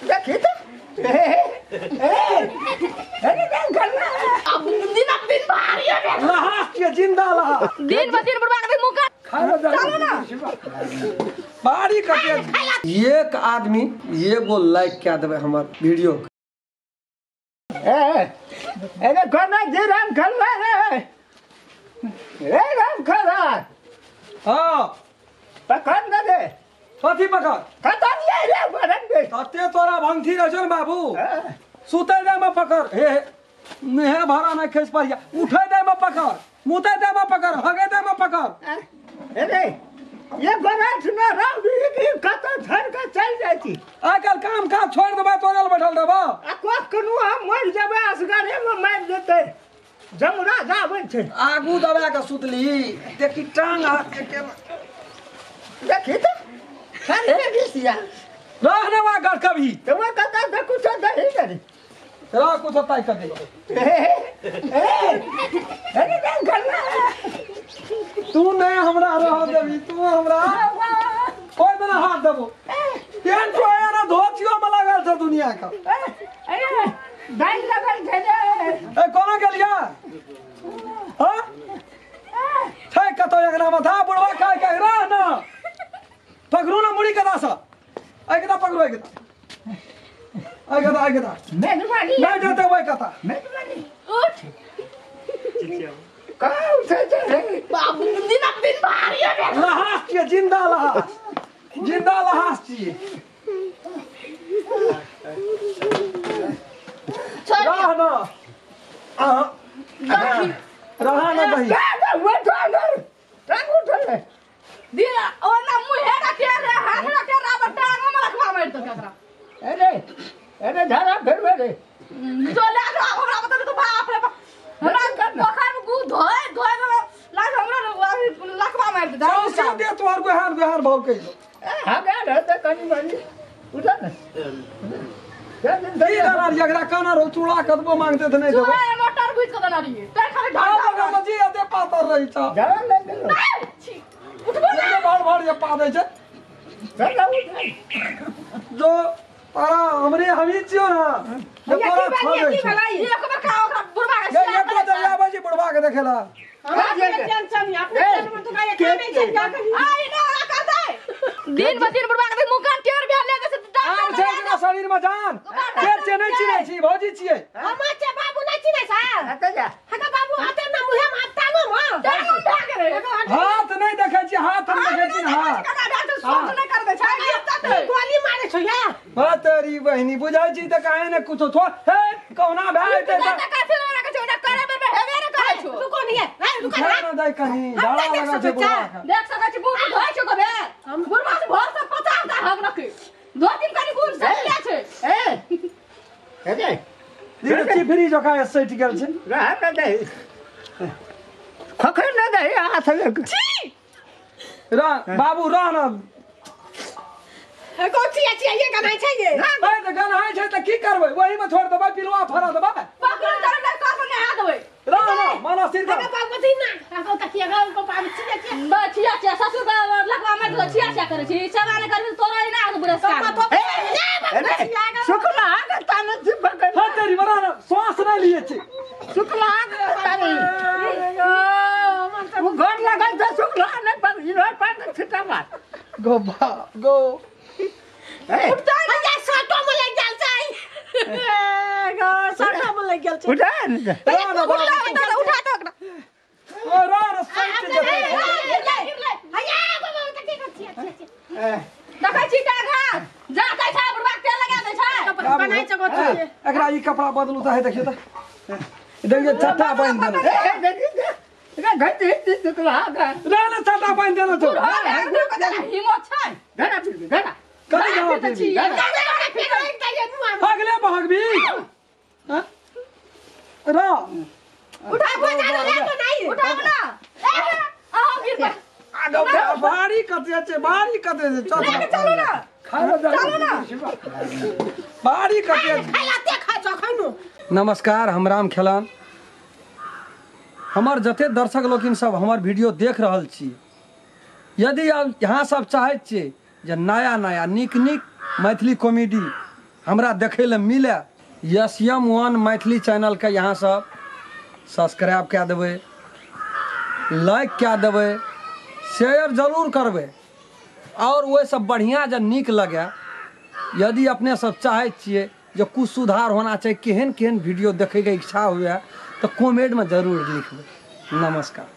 देखी त ए ए अरे राम खेला अब दिन दिन भारी है लहास के जिंदा लहास दिन ब दिन बुढ़वा के मुंह का चलो ना बारी कटे। एक आदमी एगो लाइक क्या देबै हमर वीडियो। ए अरे कोना जी राम खेला रे ए राम खेला। हां पकड़ न दे। कथी पकड़ कत नहीं रे बरन बे तते तोरा भंगठी रह छन बाबू। सुतै दे में पकड़ हे नेहे भरा नै खेस पारिया उठै दे में पकड़ मुतै दे में पकड़ हगै दे में पकड़। अरे ये बरात न राम की कत छोड़ के चल जाती। आजकल काम काज छोड़ देबै तोरे ल बैठल रहबो आ को कनु हम मर जेबै असगरे में मार देतै जमुना जाबै छै। आगू दबा के सुतली देखी टांग हाथ के केना देखी त अरे ऋषिया रह ना वा घर कभी तो वो कत दे कुछ दही नहीं रह कुछ ताई कर दे। ए अरे राम खेला तू नहीं हमरा रह देबी तू हमरा कोई दिन हाथ देबो पेंट होया ना धोतियो में लागल छ दुनिया का। अरे दाई लगल छै रे। ए कोना गेलिया हां छै कतो एकरा माथा बुढ़वा खाय के रह ना पकड़ू ना मुड़ी के दासा आई के पकड़ू आई के आई के आई के मेहरबानी नहीं देते वही कथा मेहरबानी उठ का उठे छै बाबू दिन दिन भारी है लहास के जिंदा लहास जिंदा लहास छी रह ना आ रहा ना दही टांग उठले दिन ओ ना मुंह हे रखे रे हाथ रखे रे अब टांग में रखवा मार दो केकरा। अरे अरे धारा फिर रे जो ले हमरा बता तो बाप रे हमरा पोखर में गु धोए धोए लाग हमरा लखवा मार दे। सौंसे दे तोहर गुहार गुहार भाव के हां गा रहते कनी मनी उठा ना दही दाना एकरा काना रो चूड़ा कतबो मांगते त नहीं देबो चूड़ा मोटर घुस के देना रही ते खाली ढाल मजी एते पातर रही छ जा ले ले उठबो ना भाड़ भाड़ ये पा दे छै चल उठ जो तारा हमरे हमी छियो ना जे तोरा छोड़ दे छै। एक बार का ओकरा बुढ़वा के ये एको जरिया आबै छै बुढ़वा के देखेला अपने टेंशन अपने टेंशन तो का ये नहीं छै क्या करी आई ना कर दे दिन ब दिन बुढ़वा के मुंह कान टेर बिया ले जैसे आम छै एकरा शरीर में जान के छै नहीं चिनै छी भौजी छियै हम छै बाबू नहीं चिनै सा हट जा हका बाबू आते ना मुहे में टांगो म हाथ नहीं देखै छी हाथ नहीं देखै छी हाथ सोच नहीं कर दे छै गोली मारे छौ या हां तेरी बहिनी बुझै छी त काहे ने कुछो थो हे कौना भए जेतै त काथे ना के छोड़ा करे बेर हेबे ने करै छौ रुको नहीं है रुको ना दे कहीं झाड़ा लगा छै बुढ़वा के देख सकै छी बुढ़ धोइ छौ कबे हम बुढ़वा से भर से 50 टा हक रखी दो तीन कनी गुण से ले छै ए हे रे चिफरी जका सटि गेल छै रह न दे खखर न दे हाथ ले छी रह बाबू रह ना को छिया छिया ये गाना छै ये ए त गाना छै त की करबै वही में छोड़ देबै पिलवा फरा देबै पकड़ तर न कर ने हाथ देबै रह ना माना सिर कर बाबू जी ना आको तकिया को बाबू छिया छिया बचिया छिया ससुर लखवा में छिया छिया करै छी सेवा ने करबी तोरा ना आगू बुरस्कार ए शुक्ला आगे ताने छी पकड़ हां तेरी बरा ना श्वास नहीं लिए छी शुक्ला आगे ताने वो घर लगल छै शुक्ला ने पर इधर पर छिटा मार गो बाप गो ए उठता या साटो में लग गेल छै ए गो साटो में लग गेल छै उठा रह ना उठा उठा त ओकरा ओ रह ना सटि जेतै हैया बाबू त की कर छिया छिया देखै छी टांग हाथ जा दै छै बुढ़वा के तेल लगा दै छै बनाइ छै गोटी एकरा ई कपड़ा बदलू त है देखियो त देखियो चट्टा बांधि देने ए देखी रे घटी शुक्ला आगे रह ना चट्टा बांधि देने छौ हिम्मत छै धरा फिर धरा कथी जाओ छी भागले भागबी हां रह उठा उठा ना ए आओ गिर पर आगो बारी कते छै बारी कते छै चल लेके चलू ना चलू ना बारी कते नमस्कार, हम राम खेलान। हमर जते दर्शक लोकिन सब हमर वीडियो देख रहल छी, यदि यहाँ सब चाहैत छियै जे नया नया नीक नीक मैथिली कॉमेडी हमरा देखै लए मिले। एस एम वन मैथिली चैनलके यहाँ सब सब्सक्राइब कए देबै, लाइक कए देबै, शेयर जरूर करबै। और ओहिसँ बढ़िआँ जे नीक लगे, यदि अपने सब चाहै छियै जे कुछ सुधार होना चाही, केहन केहन वीडियो देखैके इच्छा हुए तऽ कमेंटमे जरूर लिखबै। नमस्कार।